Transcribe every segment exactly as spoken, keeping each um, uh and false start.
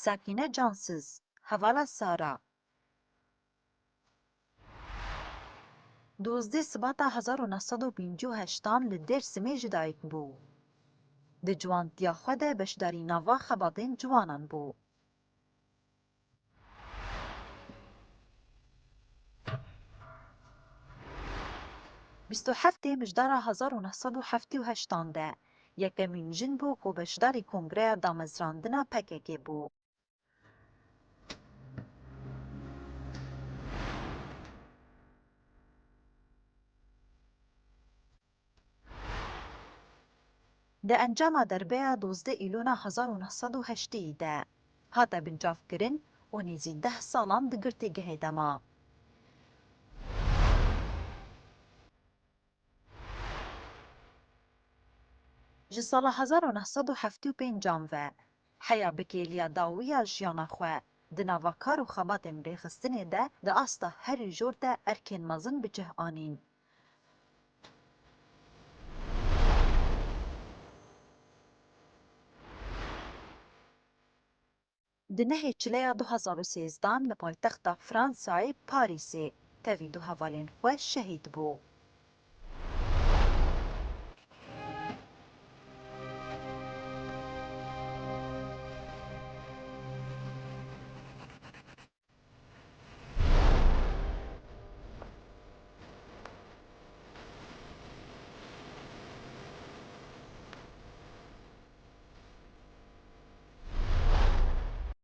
Sakîne Cansiz, hevala Sara. Duzdeh Sibata hezar û neh sed û pêncî û heştan li Dêrsimê ji dayik bû. Di ciwantiya xwe de beşdarî nava xebatên ciwanan bû. Bîst û heftê Mijdara hezar û neh sed û heftê û heştan de yekemîn jin bû ku beşdarî Kongreya Damezrandina P K K bû. Di encama derbeya duzdeh Îlona hezar û neh sed û heştê de hate bincavkirin û nêzî deh salan di girtîgehê de ma. Ji sala hezar û neh sed û heftê û pêncan ve heya bi kêliya dawî ya jiyana xwe di nava kar û xebatên rêxistinê de di asta herî jor de erkên mezin bi cih anîn. Di nehê Çileya du hezar û sêzdan li paytexta Fransayê Parîsê tevî du hevalên xwe şehîd bû.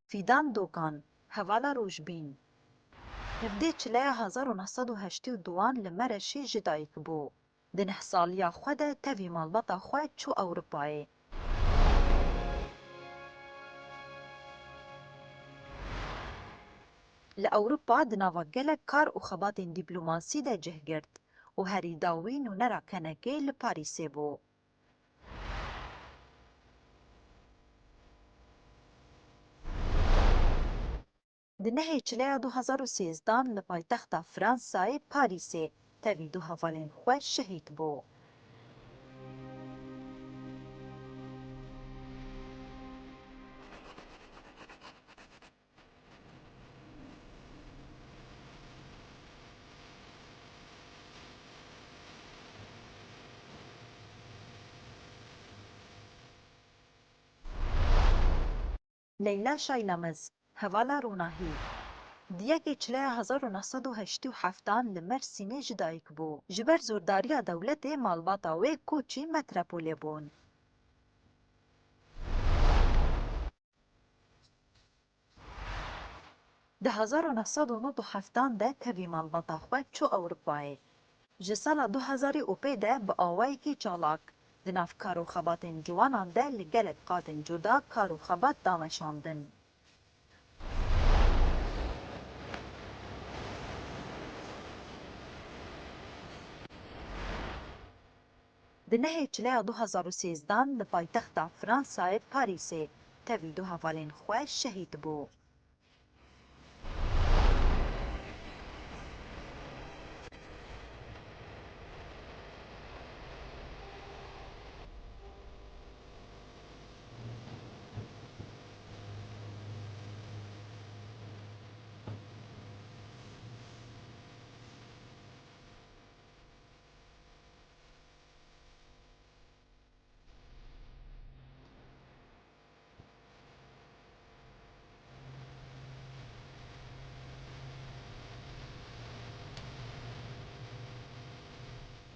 Fîdan Dokan, hevala Rojbîn. Hevdê Çileya hezar û neh sed û heştê û duan li Mereşê ji dayik bû. Di neh saliya xwe de tevî malbata xwe çû Ewropayê. Li Ewropa di nava gelek kar û xebatên dîplomasî de cih girt û herî dawî nûnera kenekê li Parîsê bû. Di nehê Çileya du hezar û sêzdan li paytexta Fransayê Parîsê tevî du hevalên xwe şehîd bû. Leyla Şaylamez, hevala Ronahî, di yekê Çileya hezar û neh sed û heştê û heftan li Mersînê ji dayik bû. Ji ber zordariya dewletê malbata wê koçî metropolê bûn. Di hezar û neh sed û nod û heftan de tevî malbata xwe çû Ewropayê. Ji sala du hezarî û pê de bi awayekî çalak di nav kar û xebatên ciwanan de li gelek qadên cuda kar û xebat da meşandin. Di nehê Çileya du hezar û sêzdan li paytexta Fransayê Parîsê tevî du hevalên xwe şehîd bû.